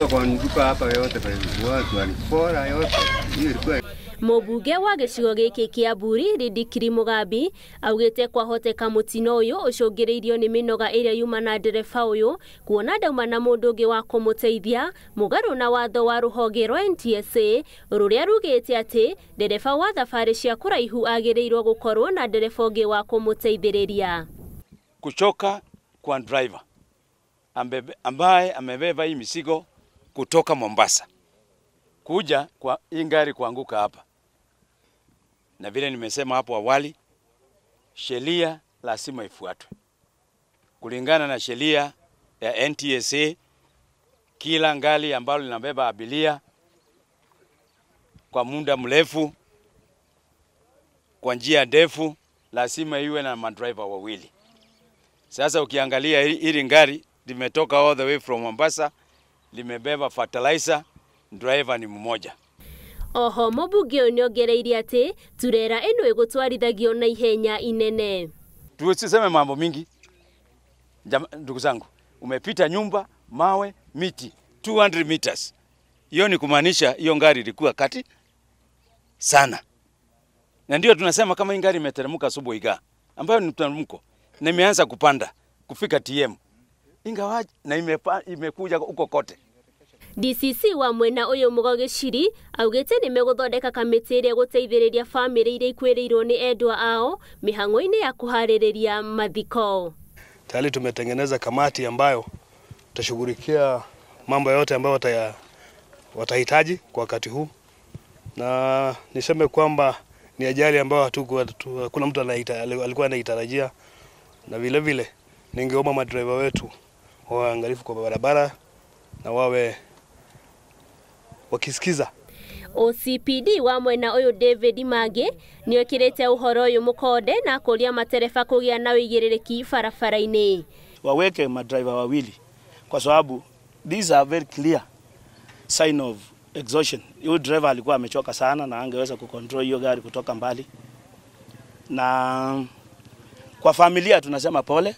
Kuanguka hapa yote watu walipora yote. Hiyo ilikuwa Mũmbunge wa gĩcigo gĩkĩ kĩa Buri Rindikiri Mugambi augĩte kwahoteka mũtino ũyũ ũcũngĩrĩirio nĩ mĩnoga ĩrĩa yuma na ndereba ũyũ kuona ndauma na mũndũ ũngĩ wa kũmũteithia mũgarũ na watho wa rũhonge rwa NTSA rũrĩa rugĩte atĩ ndereba wa thabarĩ cia kũraihu agĩrĩirwo gũkorwo na ndereba ũngĩ wa kũmũteithĩrĩria. Kuchoka kwa driver ambaye amebeba hii mizigo kutoka Mombasa kuja kwa hii gari kuanguka hapa. Na vile nimesema hapo awali, sheria lazima ifuatwe. Kulingana na sheria ya NTSA, kila gari ambalo linabeba abiria kwa muda mrefu, kwa njia ndefu, lazima iwe na madriver wawili. Sasa ukiangalia hili gari limetoka all the way from Mombasa, limebeba fertilizer, driver ni mmoja. Oho mũmbunge ũyũ nĩongereire atĩ turera ĩno ĩgũtwarithagio na ihenya inene. Tusiseme mambo mingi ndugu zangu, umepita nyumba, mawe, miti 200 meters. Hiyo ni kumaanisha hiyo gari ilikuwa kati sana. Na ndio tunasema kama hii gari imeteremka asubuhi ambayo ni mteremko na imeanza kupanda kufika TM, ingawa na imekuja huko kote. DCC wa mwena ũyũ Mugo Gĩchiri augĩte nĩmegũthondeka kamĩtĩ ĩrĩa ĩgũteithĩrĩria bamĩrĩ iria ikuĩrĩirwo nĩ endwa ao mĩhang'o-inĩ ya kũharĩrĩria mathiko. Tayari tumetengeneza kamati ambayo tutashughulikia mambo yote ambayo watahitaji kwa wakati huu, na niseme kwamba ni ajali ambayo hakuna mtu alikuwa anaitarajia, na vile vile ningeomba madriver wetu waangalifu kwa barabara na wawe wakisikiza. OCPD wa mwena ũyũ David Mange nĩekĩrĩte ũhoro ũyũ mũkonde na kũria matereba kũgĩa na ũigĩrĩrĩki barabara-inĩ. Waweke madriver wawili kwa sababu these are very clear sign of exhaustion. Huyu driver alikuwa amechoka sana na angeweza kucontrol hiyo gari kutoka mbali. Na kwa familia tunasema pole.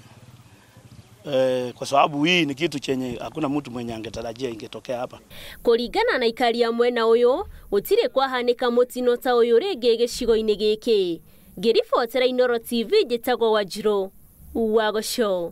Kwa sababu hii ni kitu chenye hakuna mtu mwenye angetarajia ingetokea hapa. Kũringana na ikaria mwena ũyũ gũtirĩ kwahanĩka mũtino ta ũyũ rĩngĩ gĩcigo-inĩ gĩkĩ. Ngĩribotera Inooro TV njĩtagwo Wanjirũ wa Gũcũ.